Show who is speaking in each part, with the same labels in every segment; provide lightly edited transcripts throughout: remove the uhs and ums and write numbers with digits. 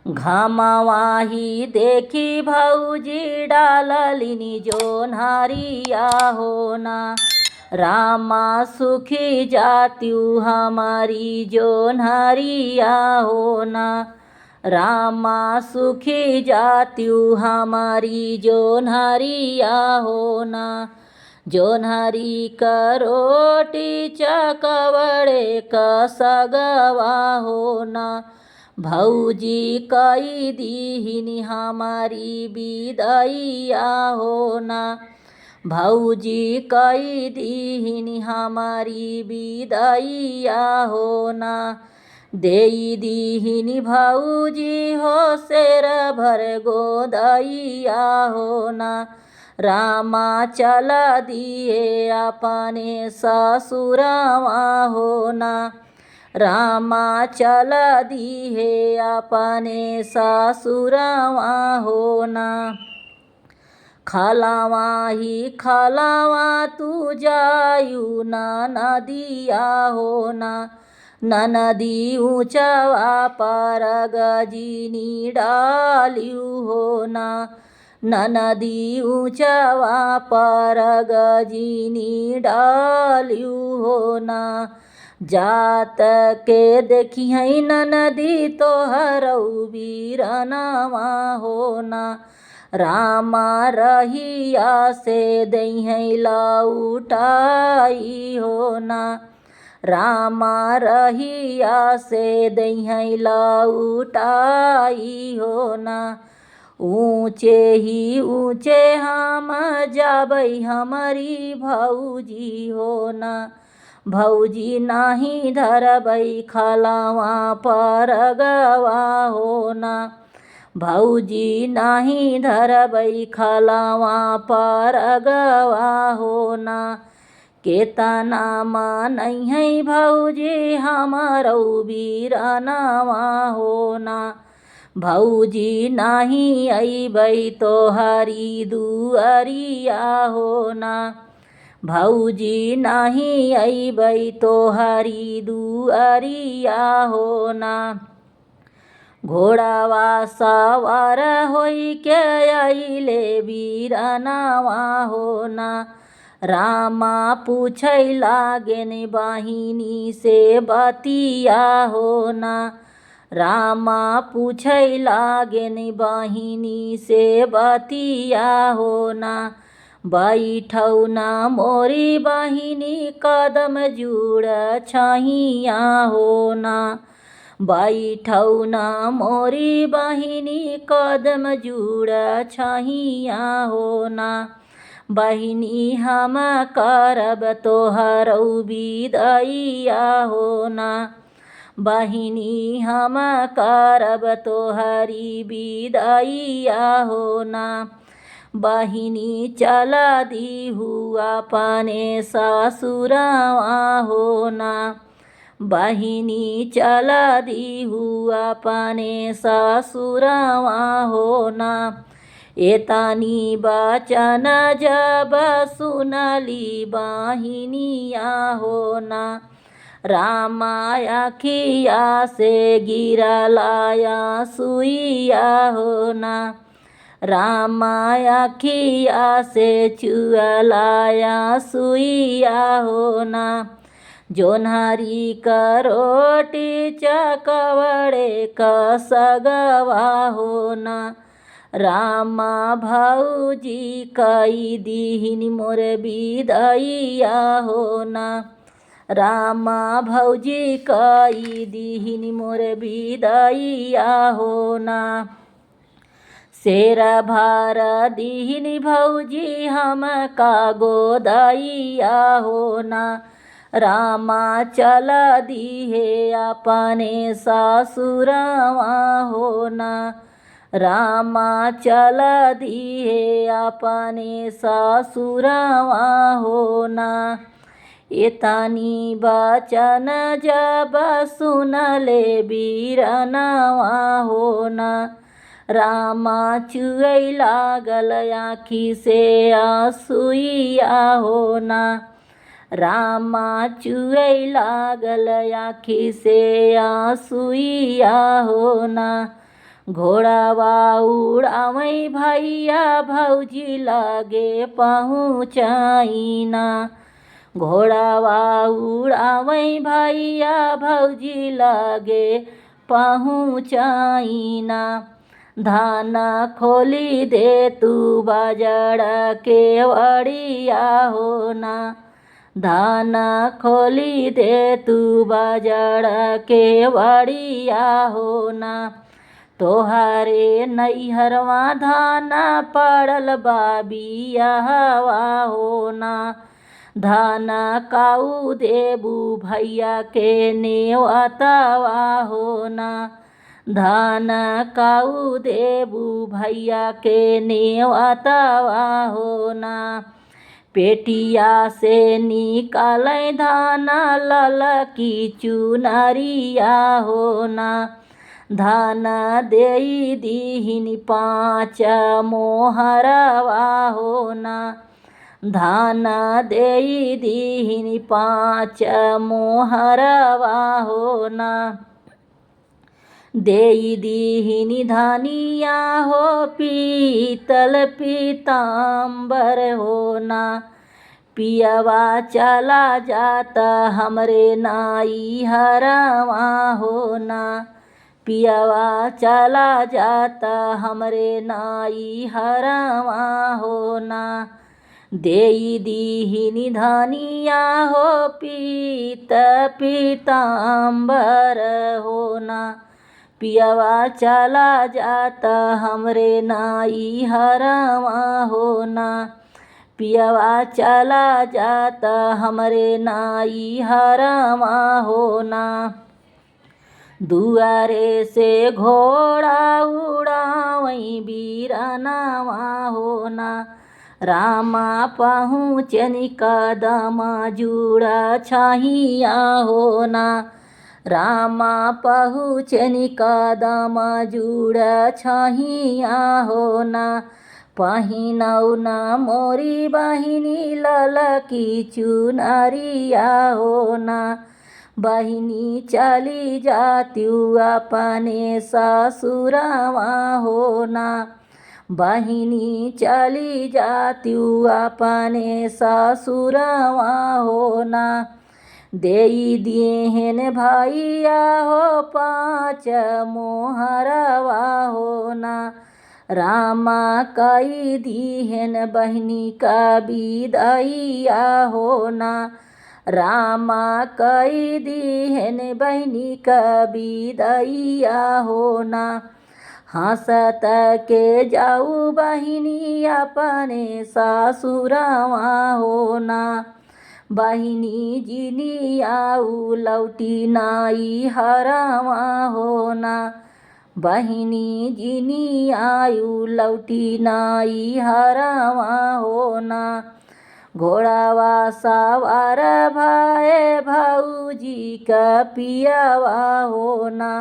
Speaker 1: घमावाही देखी भौजी डाललिनी जोन्हारिया होना। रामा सुखी जात्यु हमारी जोन्हारिया होना। रामा सुखी जात्यु हमारी जोन्हारिया होना। जोन्हारी करोटी चकवड़े कसगवा होना। भौजी कई दीहिनी हमारी विदैया होना। भौजी कई दीहिनी हमारी विदैया होना। देई दीहिनी भौजी हो शेर भर गोदैया होना। रामा चल दिए अपने ससुरवा होना। रामा चल दिए अपने ससुरवा होना। खलावा ही खलावा तू जायु ना नदिया होना। ननदी ऊँचवा पर गजिनी डालियु होना। ननदी ऊँचवा पर गजिनी डालियु होना। जात के देखी है ननदी तोहरौ बीरनवा होना। रामा रहिया से दैहै लौटाई होना। रामा रहिया से दैहै लौटाई होना। ऊँचे ही ऊँचे हम जाबै हमारी भौजी होना। भौजी नाही धरबै खलवा पर गवा होना। भौजी नाही धरबै खलवा पर गवा होना। केतना मनैहै भौजी हमरौ बीरनवा होना। भौजी नाही अइबै तोहरी दुअरिया होना। भौजी नाही अइबै तोहरी दुअरिया होना। घोड़ावा सवार होइ के अइले बीरनवा होना। रामा पूछै लागेन बहिनी से बतिया होना। रामा पूछै लागेन बहिनी से बतिया होना। बैठौ न मोरी बहिनी कदम जुड़ छहिया होना। बैठौ न मोरी बहिनी कदम जुड़ छहिया होना। बहिनी हम करब तोहरौ विदैया होना। बहिनी हम करब तोहरी विदैया होना। बहिनी चल दिहु अपने ससुरवा होना। बहिनी चल दिहु अपने ससुरवा होना। एतानी बचन जब सुनली बहिनिया होना। रामा अखिया से गिरलाया सुइया होना। रामा अखिया से चुअलाया सुइया होना। जोन्हारी करोटी चकवड़े कसगवा होना। रामा भौजी कई दीहिन मोर विदैया होना। रामा भौजी कई दीहिन मोर विदैया होना। शेर भर दीहिन भौजी हम का गोदैया होना। रामा चल दिहे अपने ससुरवा होना। रामा चल दिहे अपने ससुरवा होना। एतानी बचन जब सुनले बीरनवा होना। रामा चुऐ लागल आँखि से आँसुइया होना। रामा चुऐ लागल आँखि से आँसुइया होना। घोड़ावा उड़ावै भैया भौजी लगे पहुँचाइना। घोड़ावा उड़ावै भैया भौजी लगे पहुँचाइना। धान खोली दे तू बजड़ के वड़िया होना। धान खोली दे तू बजड़ के वड़िया होना। तोहरे नैहरवा धान पड़ल बा बियाहवा होना। धान काऊ देबू भैया के नेवतवा होना। धान काऊ देबू भैया के नेवतवा होना। पेटिया से निकालै धान ललकी चुनरिया होना। धान देई दिहिन 5 मोहरवा होना। धान देई दिहिन 5 मोहरवा होना। देई दिहिन धनिया हो पीतल पीताम्बर होना। पियवा चला जाता हमरे नाई हरवा होना। पियवा चला जाता हमरे नाई हरवा होना। देई दिहिन धनिया हो पीत पीताम्बर होना। पियवा चला जाता हमरे नाई हरवा होना। पियवा चला जाता हमरे नाई हरवा होना। दुआरे से घोड़ा उड़ावई बीरनवा होना। रामा पहुँचनी कदम जुड़ा छहिया होना। रामा पहुँचनी कदम जुड़ा छहिया होना। पहिनौ न मोरी बहिनी ललकी चुनरिया होना। बहिनी चली जात्यू अपने ससुरवा होना। बहिनी चली जात्यू अपने ससुरवा होना। देई दिहेन भैया हो 5 मोहरवा होना। रामा कई दिहेन बहिनी का विदैया होना। रामा कई दिहेन बहिनी का विदैया होना। हंसत के जाऊ बहिनी अपने ससुरवा होना। बहिनी जिनी आऊ लौटी नाई हरवा होना। बहिनी जिनी आयु लौटी नाई हरवा होना। घोड़ावा सवार भाए भौजी का पियावा होना।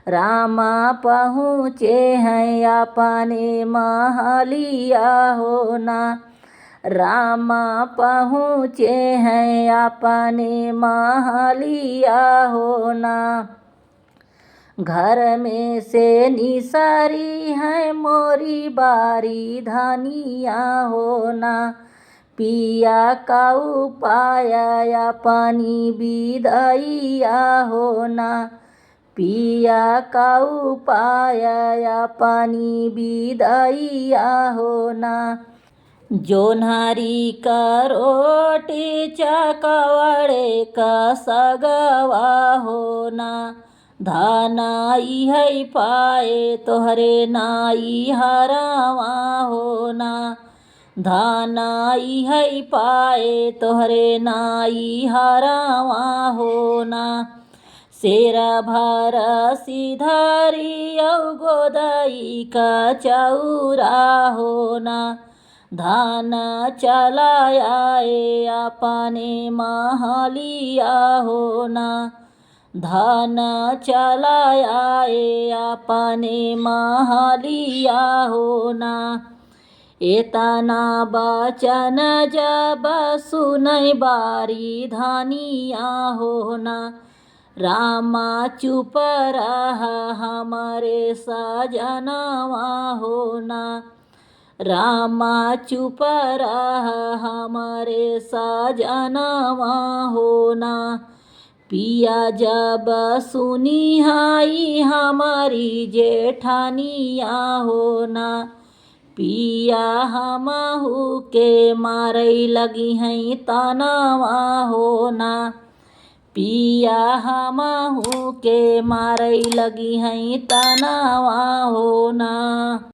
Speaker 1: रामा पहुँचे हैं अपने महलिया होना। रामा पहुँचे हैं अपने महलिया होना। घर में से निसरी है मोरी बारी धनिया होना। पिया का उपाय अपनी विदैया होना। पिया का उपाय अपनी विदैया होना। जोन्हारी का रोटी चकवड़े का सगवा होना। धानाई है पाए तोहरे नाई हरवा होना। धानाई है पाए तोहरे नाई हरवा होना। सेरा भर सिधारी औ गोदई का चौरा होना। धान चलाए अपने महलिया होना। धान चलाए अपने महलिया होना। एतना बचन जब सुनै बारी धनिया होना। रामा चुप रहा हमारे सजनवा हो ना। रामा चुप रहा हमारे सजनवा हो ना। पिया जब सुनी हाई हमारी जेठानिया हो ना। पिया हमहू के मारई लगी हैं तनवा हो ना। पिया हमहू के मारई लगी हैं तनवा हो ना।